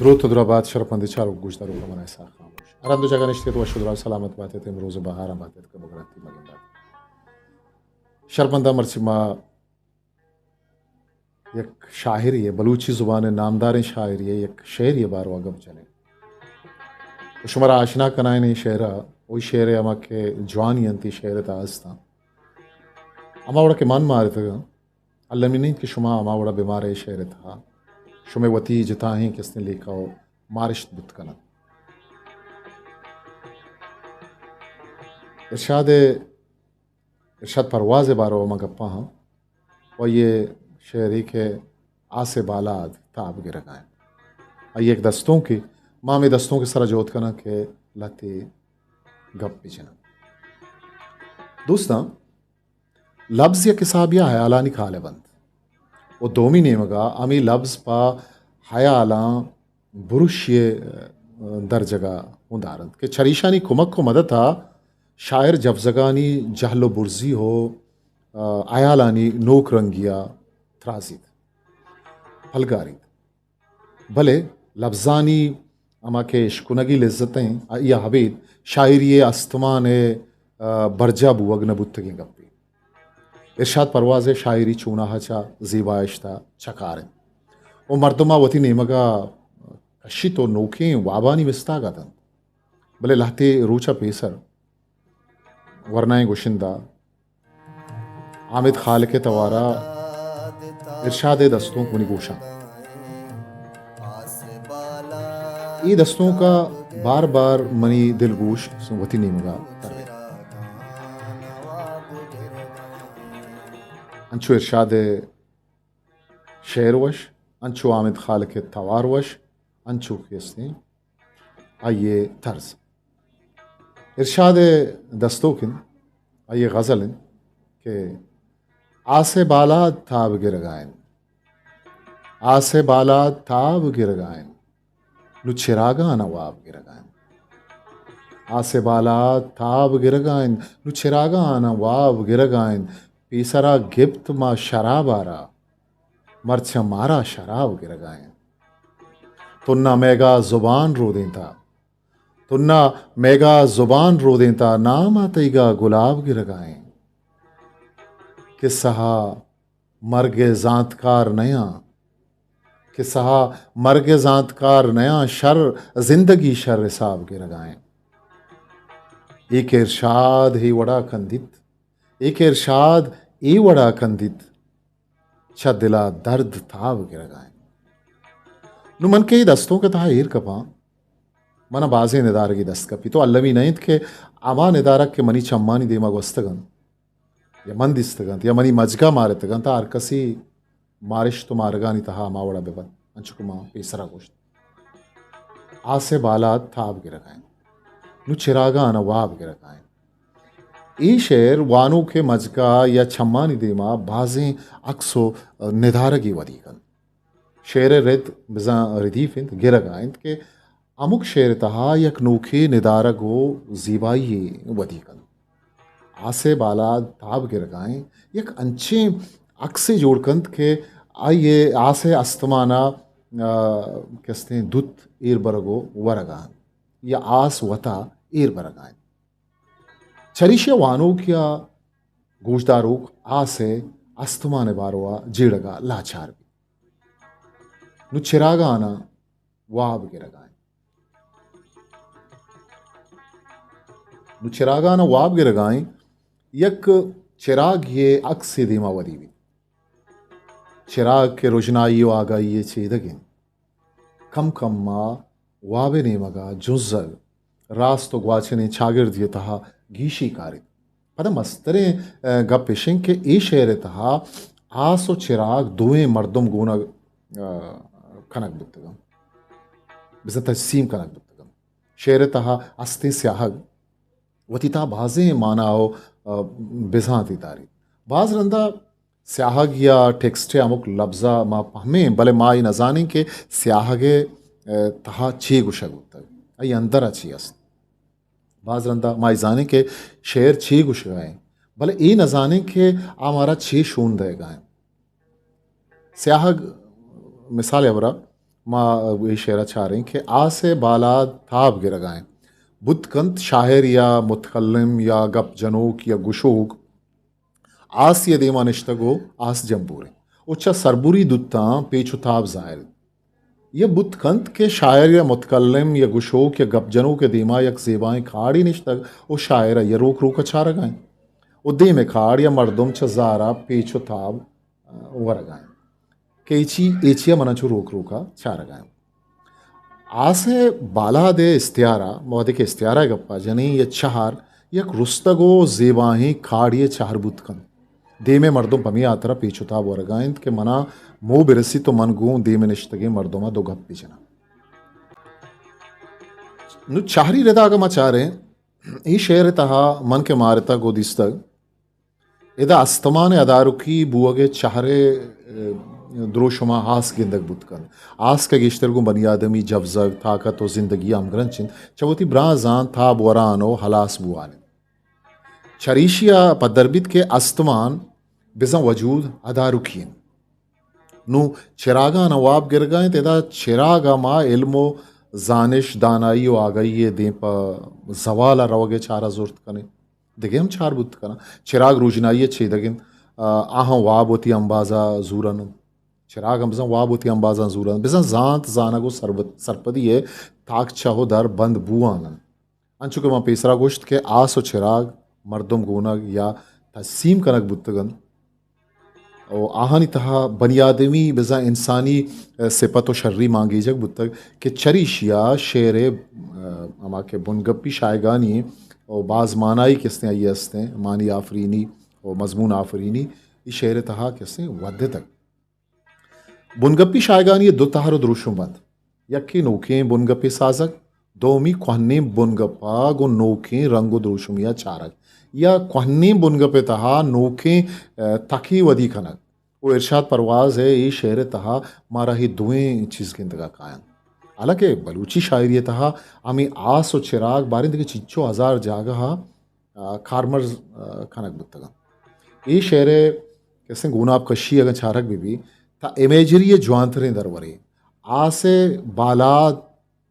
دروت و درا بات شرپندیں چاروک گوشداروک، من اسحاق خاموش۔ ہر ہند و جاگہ نشتیت وش و درا سلامت باتیت، امروز و بہاراں باتیت کہ بگرنتی مگندات۔ شرپنداں، مرچی ما یک شاعری ء، بلوچی زبان ء نامداریں شاعری ء یک شعری ء باروا گپ جنیں و شمارا آشنا کنائیں اے شعر ء۔ وہی شعر ء ہما کہ جوانی انت، اے شعر ء تہا استاں۔ ہما وڑا کہ من مارتگاں، المی نہ انت کہ شما ہما وڑا بہ مارے اے شعر ء تہا۔ شمئے وتی جتاہیں کستیں لیکہ و مارشت بوت کنت۔ ارشاد ارشاد پرواز ء باروا ما گپاں ہاں۔ و یہ شعری کہ آس ء بالاد تاب گرگائیں۔ آئی یک دستونکے، ما ہمے دستونک ء سرا جہد کناں کہ لہتے گپ بجناں۔ دوستاں، لبز یک حسابے ء ہیالانی کالب انت و دومی نیمگا ہمے لبز پہ ہیالاں برشی ء درجگ ء ہوں دارنت کہ چریشانی کمک و مدت ء شاعر جبزگانی جہل و برزی و، آ، ہیالانی نوک رنگی ء ترازیت، پلگاریت۔ بلے لبزانی ہما کہ اشکنگی لذتیں، آئی ء ابید شاعری ء استمان ء، آ، برجاہ بوگ نہ بوتگیں گپے۔ ارشاد پرواز ء شاعری چوناہا چہ زیبایشت ء چکار انت و مردم ء وتی نیمگ ء کشیت و نوکیں وابانی مستاگ ء دنت۔ بلے لہتے روچ ء پیسر ورنائیں گشندہ حامد خالق ء توارا ارشاد ء دستونک منی گوشاں۔ اے دستونک ء بار بار منی دلگوش وتی نیمگ ء ترّ انت۔ انچو ارشاد ء شعر وش، انچو حامد خالق ء توار وش، انچو کہ استیں آئی ء طرز۔ ارشاد ء دستونک انت، آئی ء غزل انت کہ آس ء بالاد تاب گرگا انت، آس ء بالاد تاب گرگا انت، نوں چراگاناں واب گرگا انت۔ آس ء بالاد تاب گرگا انت، نوں چراگاناں واب گرگا انت۔ پیسرا گپت ما شراب ء را، مرچاں مارا شراب گرگا انت۔ تنا میگا زبان رودینتا، تنا میگا زبان رودینتا، نام ء تئیگا گلاب گرگا انت۔ کسہ ء مرگ ء زانتکار نیاں، کسہ ء مرگ ء زانتکار نیاں، شر زندگی شر حساب گرگا انت۔ اے کہ ارشاد اے وڑا کندیت، اے کہ ارشاد اے وڑا کندیت، چہ دل ء درد تاب گرگا انت۔ نوں من کہ اے دستونک ء تہا ایر کپاں، من ء بازیں ندارگے دست کپیت و المی نہ انت کہ ہما ندارگ کہ منی چمانی دیما گوستگ انت یا من دیستگ انت یا منی مجگ ء مارتگ انت، ہر کسی مارشت و مارگانی تہا ہما وڑا بہ بنت، انچو کہ ما پیسرا گوشت۔ آس ء بالاد تاب گرگا انت، نوں چراگاناں واب گرگا انت۔ اے شعر وانوک ء مجگ ء یا چمانی دیما بازیں عکس و ندارگے ودی کنت۔ شعر ء رد بزاں ردیف انت، گرگا انت کہ ہمک شعر ء تہا یک نوکیں ندارگ و زیبائی یے ودی کنت۔ آس ء بالاد تاب گرگا انت، یک انچیں عکسے جوڑ کنت کہ آئی ء آس ء استمان ء، آ، کستیں دوت ایر برگ و ورگا انت یا آس وتا ایر برگا انت۔ چریشی ء وانوک یا گوشداروک آس ء استمان ء باروا جیڑگ ء لاچار بیت۔ نوں چراگاناں واب گرگا انت۔ نوں چراگاناں واب گرگا انت، یک چراگ یے عکسے دیما ودی بیت۔ چراگ کہ رژنائی و آگاہی ء چیدگ انت۔ کم کم ء واب ء نیمگ ء جنزگ، راست و گواچنیں چاگردی ء تہا گیشی کاریت۔ پدا مستریں، ء، گپ اش انت کہ اے شعر ء تہا آس و چراگ دوئیں مردم گون ء، ء، کنگ بوتگ انت، بزاں تجسیم کنگ بوتگ انت۔ شعر ء تہا استیں سیاہگ وتی تہا بازیں مانا و، ء، بزانتے داریت۔ باز رندا سیاہگ یا ٹیکسٹ ء ہمک لبز ء ما پہمیں، بلے ما اے نہ زانیں کہ سیاہگ ء، ء، تہا چے گوشگ بوتگ، آئی اندر ء چے است۔ باز رندا ما اے زانیں کہ شعر چے گوشگ ء انت، بلے اے نہ زانیں کہ آ مارا چے شون دئیگ ء انت۔ سیاہگ، مثال ء ہبرا، ما اے شعر ءَ چاریں کہ آس ءِ بالاد تاب گرگ ءَ انت۔ بوت کنت شاعر یا متکلم یا گپ جنوک یا گشوک آسی ءِ دیما نشتگ ءُ آس جمبوریں ءُ چہ سربری دوتاں پیچ ءُ تاب ظاہر انت۔ یا بوت کنت کہ شاعر یا متکلم یا گشوک یا گپ جنوک ءِ دیما یک زیبائیں کاڑے نشتگ ءُ شاعر ءَ یا روک روک ءَ چارگ ءَ انت ءُ دیم ءِ کاڑ یا مردم چہ زار ءَ پیچ ءُ تاب ورگ ءَ انت کہ اے چی، اے چی ءَ من انچو روک روک ءَ چارگ ءَ آں۔ آس ءِ بالاد ءِ استعارہ، ما وھدے کہ استعارہ ءِ گپ ءَ جنیں، یا چہر یک رستگ ءُ زیبائیں کاڑے ءِ چہر بوت کنت۔ دیم ءِ مردم پمے ہاترا پیچ ءُ تاب ورگ ءَ انت کہ من ءَ موہ برسیت ءُ من گوں دیم ءَ نشتگیں مردم ءَ دو گپے جناں۔ نوں چہری ردا اگاں ما چاریں، اے شعر ءِ تہا من کہ مارتگ ءُ دیستگ، ادا استمان ءِ ادارکی بوگ ءِ چہر ءِ، ءَ، دروشم ءَ آس گندگ بوت کنت۔ آس کہ گیشتر گوں بنی آدمی جوزگ، طاقت ءُ زندگی ءَ ہمگرنچ انت، چہ وتی برانزاں تاب وران ءُ ہلاس بوان انت۔ چریشی ءَ پدر بیت کہ استمان بزاں وجود ادارکی انت۔ نوں چراگاں واب گرگ ءَ انت، ادا چراگ ءَ ما علم ءُ زانش، دانائی ءُ آگاہی ءِ دیم پہ زوال ءَ روگ ءِ چار ءَ زرت کنیں۔ دگہ ہم چار بوت کناں۔ چراگ روژنائی ءِ چیدگ انت، آ، آہاں واب وتی امبازاں زورن انت۔ چراگ ہم بزاں واب وتی امبازاں زورن انت۔ بزاں زانت، زانگ ءُ سربت-، سرپدی ءِ تاکچہ ءُ در بند بوان انت۔ انچو کہ من پیسرا گوشت کہ آس ءُ چراگ مردم گونگ یا تجسیم کنگ بوتگ انت۔ ءُ آہانی تہا بنی آدمی بزاں انسانی، ءَ، سپت ءُ شری مانگیجگ بوتگ کہ چریشی ءَ شعر ءِ، ءَ، ہما کہ بنگپی شاہگانی ءُ باز مانائی کہ استیں آئی ءِ استیں، معنی آفرینی ءُ مضمون آفرینی، اے شعر ءِ تہا کہ استیں ودتگ۔ بنگپی شاہگانی ءِ دو تہر ءُ دروشم بنت۔ یکے نوکیں بنگپے سازگ، دومی کوہنیں بنگپ ءَ گوں نوکیں رنگ ءُ دروشمے ءَ چارگ یا کوہنیں بنگپ ءِ تہا نوکیں، ءَ، تکے ودی کنگ۔ ءُ ارشاد پرواز ءِ اے شعر ءِ تہا مارا اے دوئیں چیز گندگ ءَ کاینت۔ حالانکہ بلوچی شاعری ءِ تہا ہمے آس ءُ چراگ باریں دگہ چنچو ہزار جاگہ ءَ، آ، کارمرز، آ، کنگ بوتگ انت۔ اے شعر ءِ کسیں گوناپ کشی اگاں چارگ بہ بیت، تہ امیجری ءِ جوانتریں درورے آس ءِ بالاد،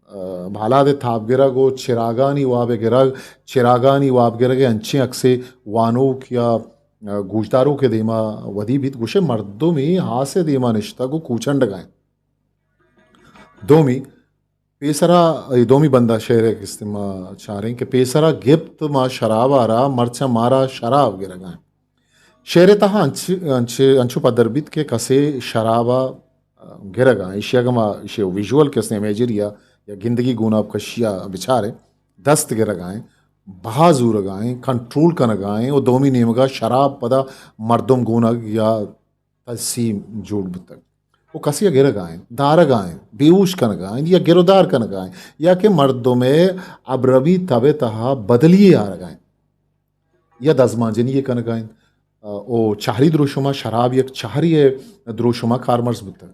آ، بالاد ءِ تاب گرگ ءُ چراگانی واب ءِ گرگ، چراگانی واب گرگ ءِ انچیں عکسے وانوک یا، آ، گوشداروک ءِ دیما ودی بیت، گوشے مردمے آس ءِ دیما نشتگ ءُ کوچنڈگ ءَ انت۔ دومی، پیسرا، اے دومی بند ءَ شعر ءِ کستے ما چاریں کہ پیسرا گپت ما شراب ءَ را، مرچاں مارا شراب گرگ ءَ انت۔ شعر ءِ تہا انچ-، انچ-، انچو پدر بیت کہ کسے شراب ءَ گرگ ءَ، ایشی ءَ اگاں ما ایشی ءِ ویژول کستے امیجری ءَ یا گندگی گوناپ کشی ءَ بچاریں، دست گرگ ءَ انت، بہا زورگ ءَ انت، کنٹرول کنگ ءَ انت ءُ دومی نیمگ ءَ شراب پدا مردم گونگ یا تجسیم جوڑ بوتگ۔ ءُ کسے ءَ گرگ ءَ انت، دارگ ءَ انت، بے ہوش کنگ ءَ انت یا گرودار کنگ ءَ انت یا کہ مردم ءِ ابرمی تب ءِ تہا بدلی یے آرگ ءَ انت یا دزمانجنی یے کنگ ءَ انت۔ ءُ چہری دروشم ءَ شراب یک چہرے ءِ دروشم ءَ کارمرز بوتگ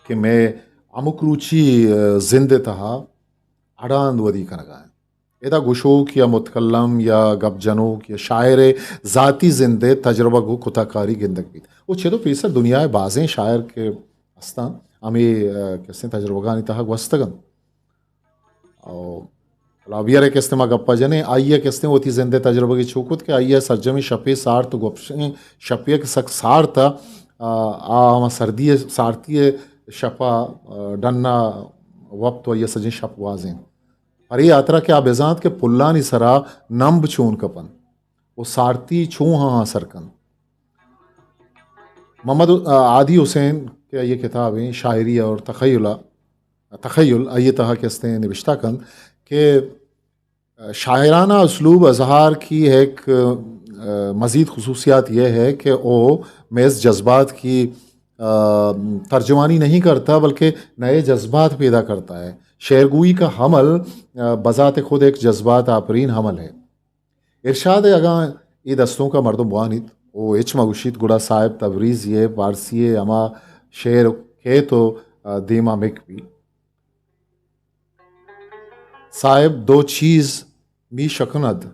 کہ مئے ہمک روچی زند ءِ تہا اڑاند ودی کنگ ءَ انت۔ ادا گشوک یا متکلم یا گپ جنوک یا شاعر ءِ ذاتی زند ءِ تجربگ ءُ کتہ کاری گندگ بیت۔ ءُ چد ءُ پیسر دنیا ءِ بازیں شاعر کہ استاں، ہمے، آ، کسیں تجربگانی تہا گوستگ انت۔ ءُ لابیئر ءِ کستے ما گپ ءَ جنیں، آئی ءَ کستے وتی زند ءِ تجربگے چو کت کہ آئی ءَ سرجمیں شپے سارت ءُ گوپشیں شپے کہ سک سارت ءَ، آ، آ ہما سردی ءِ سارتی ءِ شپ ءَ، آ، ڈن ءَ وپت ءُ آئی ءَ سجیں شپ گوازینت۔ پرے ہاترا کہ آ بزانت کہ پلانی سرا نمب چون کپنت ءُ سارتی چون آہاں اثر کنت۔ محمد، آ، ہادی حسین کہ آئی ءِ کتابیں شاعری اور تخیل، تخیل، آئی ءِ تہا کہ استیں نبشتہ کنت کہ شاعرانہ اسلوب اظہار کی ایک، آ، مزید خصوصیات یہ ہے کہ وہ محض جذبات کی، آ، ترجمانی نہیں کرتا، بلکہ نئے جذبات پیدا کرتا ہے۔ شعرگوئی کا عمل، آ، بذات خود ایک جذبات آفرین عمل ہے۔ ارشاد ءَ اگاں اے دستونک ءَ مردم بوانیت ءُ ہچ مہ گوشیت، گڑا صاحب تبریزی ءِ پارسی ءِ ہما شعر کیت ءُ، آ، دیما مک بیت۔ صاحب دو چیز می شکند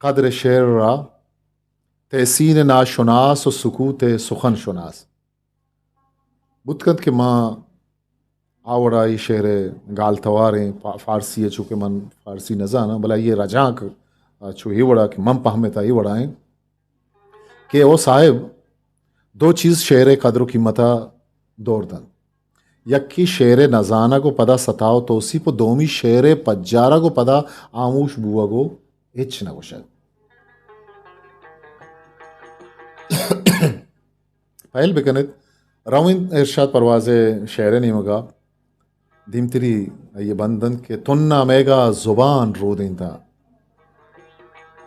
قدر شعر را، تحسین ناشناس و سکوت سخن شناس۔ بوت کنت کہ ما آ وڑا اے شعر ءِ گالتواریں پا-، فارسی ءَ، چونکہ من فارسی نہ زاناں، بلے آئی ءِ رجانک، آ، چو اے وڑا کہ من پہمتا اے وڑا ایں کہ او صاحب، دو چیز شعر ءِ قدر و قیمت ءَ دور دنت۔ یکے شعر ءِ نزانگ و پدا ستا و توسیپ و دومی شعر ءِ پجارگ و پدا ہاموش بوگ و ہچ نہ گوشگ۔ پہل بکنیت، روین ارشاد پرواز ءِ شعر ءِ نیمگا۔ دیمتری آئی ءِ بند انت کہ تنا میگا زبان رودینتا،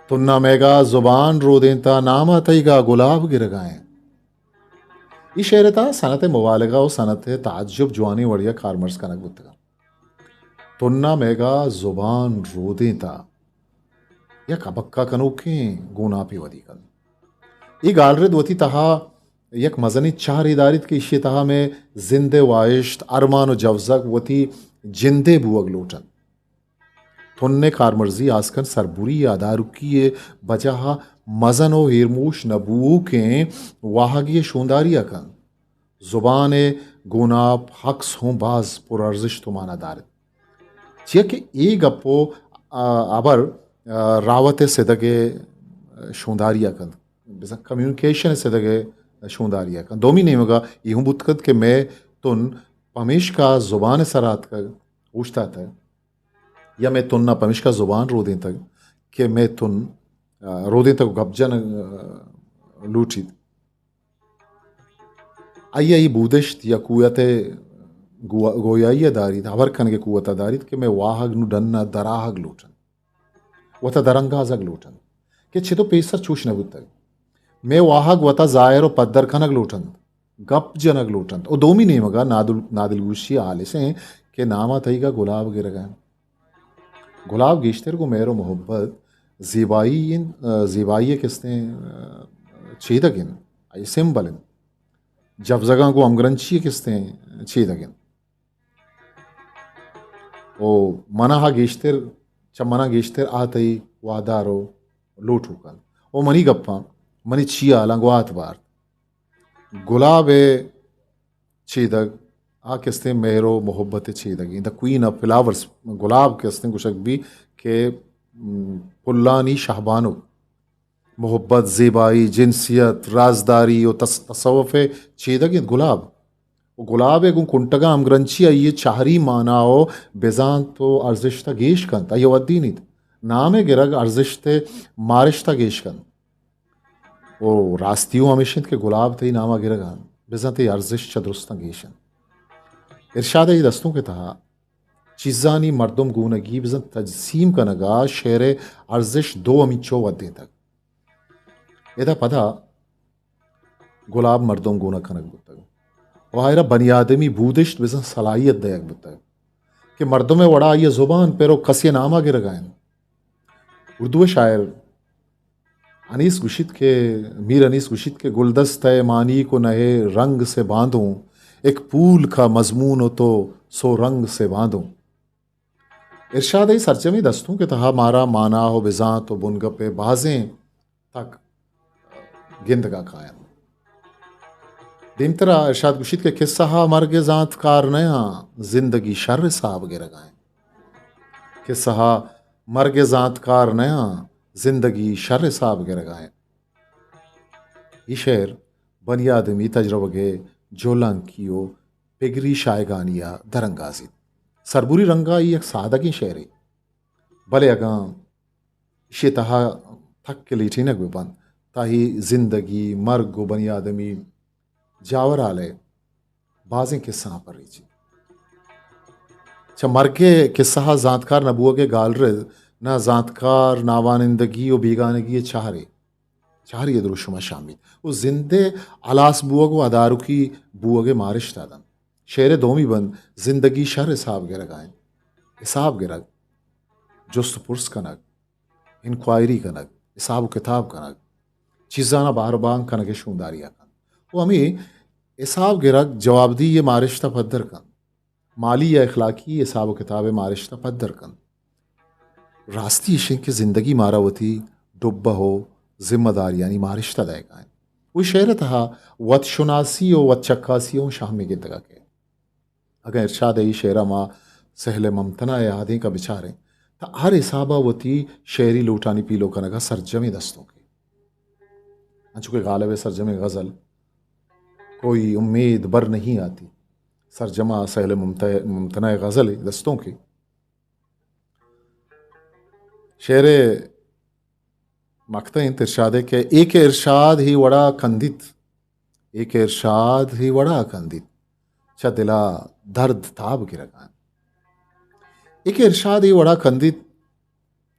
تنا میگا زبان رودینتا، ناما تئیگا گلاب گرگائیں۔ اے شعر ءِ تہا صنعت مبالغہ و صنعت تعجب جوانیں وڑیا کارمرز کنگ بوتگ انت۔ تنا میگا زبان رودینتا، یک ابکہ کنوکیں گوناپے ودی کنت۔ اے گالرد وتی تہا یک مزنیں چہرے داریت کہ ایشی تہا مئے زند ءِ واہشت، ارمان و جوزگ وتی جندے بوگ لوٹ انت۔ تن ءِ کارمرزی آسکن سربری ءُ ادارکی ءِ بجہ ءَ مزن و ایرموش نہ بوؤکیں واہگے ءِ شونداری ءَ کنت۔ زبان ءِ گوناپ عکس ہوں باز پر ارزشت و مانا دارت۔ چیا کہ اے گپ و، آ، ہبر، آ، راوت ءِ سدگ ءِ شونداری ءَ کنت، بزاں کمیونیکیشن ءِ سدگ ءِ شونداری ءَ کنت۔ دومی نیمگ ءَ اے ہوں بوت کنت کہ مئے تن پمیشکا زبان ءِ سرا اتکگ، اوشتاتگ، یا مئے تن ءَ پمیشکا زبان رودینتگ کہ مئے تن، آ، رودینتگ و گپ جنگ، آ، لوٹیت۔ آئی ءَ اے بودشت یا قوت ءِ گو-، گویائی ءَ داریت، ہبر کنگ ءِ قوت ءَ داریت کہ مئے واہگ نوں ڈن ءَ دراہگ لوٹ انت، وت ءَ درانگازگ لوٹ انت کہ چد و پیسر چوش نہ بوتگ۔ مئے واہگ وت ءَ ظاہر و پدر کنگ لوٹ انت، گپ جنگ لوٹ انت۔ و دومی نیمگ ءَ نادل-، نادلگوشی ہالس انت کہ نام ءَ تئیگ ءَ گلاب گرگ ءَ انت۔ گلاب گیشتر گوں مہر و محبت، زیبائی انت، آ، زیبائی ءِ کستیں، آ، چیدگ انت، آئی سمبل انت۔ جبزگاں گوں ہمگرنچی ءِ کستیں چیدگ انت۔ او من ءَ گیشتر، چہ من ءَ گیشتر آ تئی واہدار و لوٹوک انت۔ او منی گپاں، منی چیالاں گوں آت بارت۔ گلاب ءِ چیدگ، آ کستیں مہر و محبت ءِ چیدگ انت۔ The Queen of Flowers، گلاب کستیں گوشگ بی کہ، م، پلانی شہبانک، محبت، زیبائی، جنسیت، رازداری و تص-، تصوف ءِ چیدگ انت گلاب۔ و گلاب ءِ گوں کنٹگاں ہمگرنچی آئی ءِ چہری مانا و بزانت و ارزشت ءَ گیش کنت، آئی ءَ ودینیت۔ نام ءِ گرگ ارزشت ءِ مارشت ءَ گیش کنت۔ و راستی و ہمیش انت کہ گلاب تئی نام ءَ گرگ ءَ انت، بزاں تئی ارزشت چہ درستاں گیش انت۔ ارشاد ءِ اے دستونک ءِ تہا چیزانی مردم گونگی بزاں تجسیم کنگ ءَ شعر ءِ ارزشت دو ہمینچو ودینتگ۔ ادا پدا گلاب مردم گونگ کنگ بوتگ و آئرا بنی آدمی بودشت بزاں صلاحیت دئیگ بوتگ کہ مردم ءِ وڑا آئی ءِ زبان پر و کسی ءِ نام ءَ گرگ ءَ انت۔ اردو ءِ شاعر انیس گوشیت کہ، میر انیس گوشیت کہ گلدستہ مانی کو نئے رنگ سے باندھوں، ایک پھول کا مضمون ہو تو سو رنگ سے باندھوں۔ ارشاد ءِ اے سرجمیں دستونک ءِ تہا مارا مانا و بزانت و بنگپ ءِ بازیں تک گندگ ءَ کاینت۔ دیمترا ارشاد گوشیت کہ کسہ ءَ مرگ ءِ زانتکار نیاں، زندگی شر حساب گرگ ءَ انت۔ کسہ ءَ مرگ ءِ زانتکار نیاں، زندگی شر حساب گرگ ءَ انت۔ اے شعر بنی آدمی تجربگ ءِ جہلانکی و پگری شایگانی ءَ درانگازیت۔ سربری رنگ ءَ اے یک سادگیں شعرے، بلے اگاں ایشی ءِ تہا تک ءِ لیٹینگ بہ بنت، تہ اے زندگی، مرگ و بنی آدمی جاورھال ءِ بازیں کسہاں پریچیت۔ چہ مرگ ءِ کسہ ءَ زانتکار نہ بوگ ءِ گالرد، نہ زانتکار، ناوانندگی و بیگانگی ءِ چہرے، چہرے ءِ دروشم ءَ شامیت و زند ءِ ہلاس بوگ و ادارکی بوگ ءِ مارشت ءَ دنت۔ شعر ءِ دومی بند زندگی شر حساب گرگ ءَ انت۔ حساب گرگ، جست و پرس کنگ، انکوائری کنگ، حساب و کتاب کنگ، چیزاناں بہر بان کنگ ءِ شونداری ءَ کنت و ہمے حساب گرگ جوابدہی ءِ مارشت ءَ پدر کنت، مالی یا اخلاقی حساب و کتاب ءِ مارشت ءَ پدر کنت۔ راستی ایش انت کہ زندگی مارا وتی ڈبہ و ذمہ داریانی مارشت ءَ دئیگ ءَ انت۔ وتی شعر ءِ تہا وت شناسی و وت چکاسی اوں شہمے گندگا کئیت۔ اگاں ارشاد ءِ اے شعر ءَ ما سہل ممتنع ءِ آدینک ءَ بچاریں، تہ ہر حساب ءَ وتی شعری لوٹانی پیلو کنگ ءَ سرجمیں دستونکے۔ انچو کہ غالب ءِ سرجمیں غزل کوئی امید بر نہیں آتی، سرجم ءَ سہل ممت-، ممتنع ءِ غزل ءِ دستونکے۔ شعر ءِ مقطع انت ارشاد ءِ کہ اے کہ ارشاد ہی وڑا کندیت، اے کہ ارشاد ہی وڑا کندیت، چہ دلا درد تاب گرگان۔ اے کہ ارشاد ہی وڑا کندیت،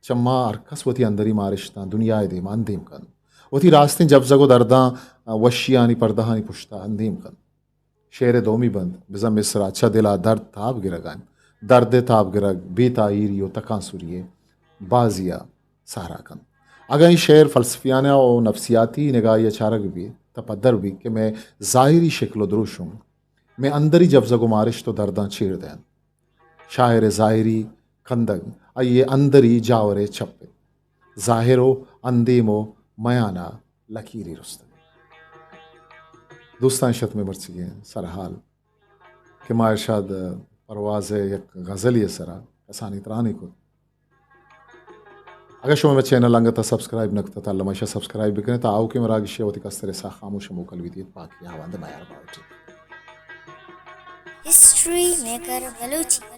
چہ ما ہر کس وتی اندری مارشتاں دنیا ءِ دیما اندیم کنت، وتی راستیں جبزگ و درداں وشیانی پردہانی پشتا اندیم کنت۔ شعر ءِ دومی بند، بزاں مصرع، چہ دلا درد تاب گرگ ءَ انت۔ درد ءِ تاب گرگ، بے تاہیری و تکانسری ءِ بازی ءَ سہرا کنت۔ اگاں اے شعر فلسفیانہ و نفسیاتی نگاہے ءَ چارگ بیت، تہ پدر بیت کہ مئے ظاہری شکل و دروشم مئے اندری جبزگ و مارشت و درداں چیر دئینت۔ شاعر ءِ ظاہری کندگ آئی ءِ اندری جاور ءِ چپ انت۔ ظاہر و اندیم و میان ءَ لکیرے رستگ۔ دوستاں، شت مئے مرچیگیں سرحال کہ ما ارشاد پرواز ءِ یک غزلے ءِ سرا کسانیں ترانے کت۔ اگاں شما مئے چینل انگت ءَ سبسکرائب نہ کتہ، تہ الما ایشا سبسکرائب بکنت، تہ آؤکیں مراگشے ءَ وتی کستریں ساہ خاموش ءَ موکل بیت۔ پاکی آوند میار باوٹی۔ History maker Balochi.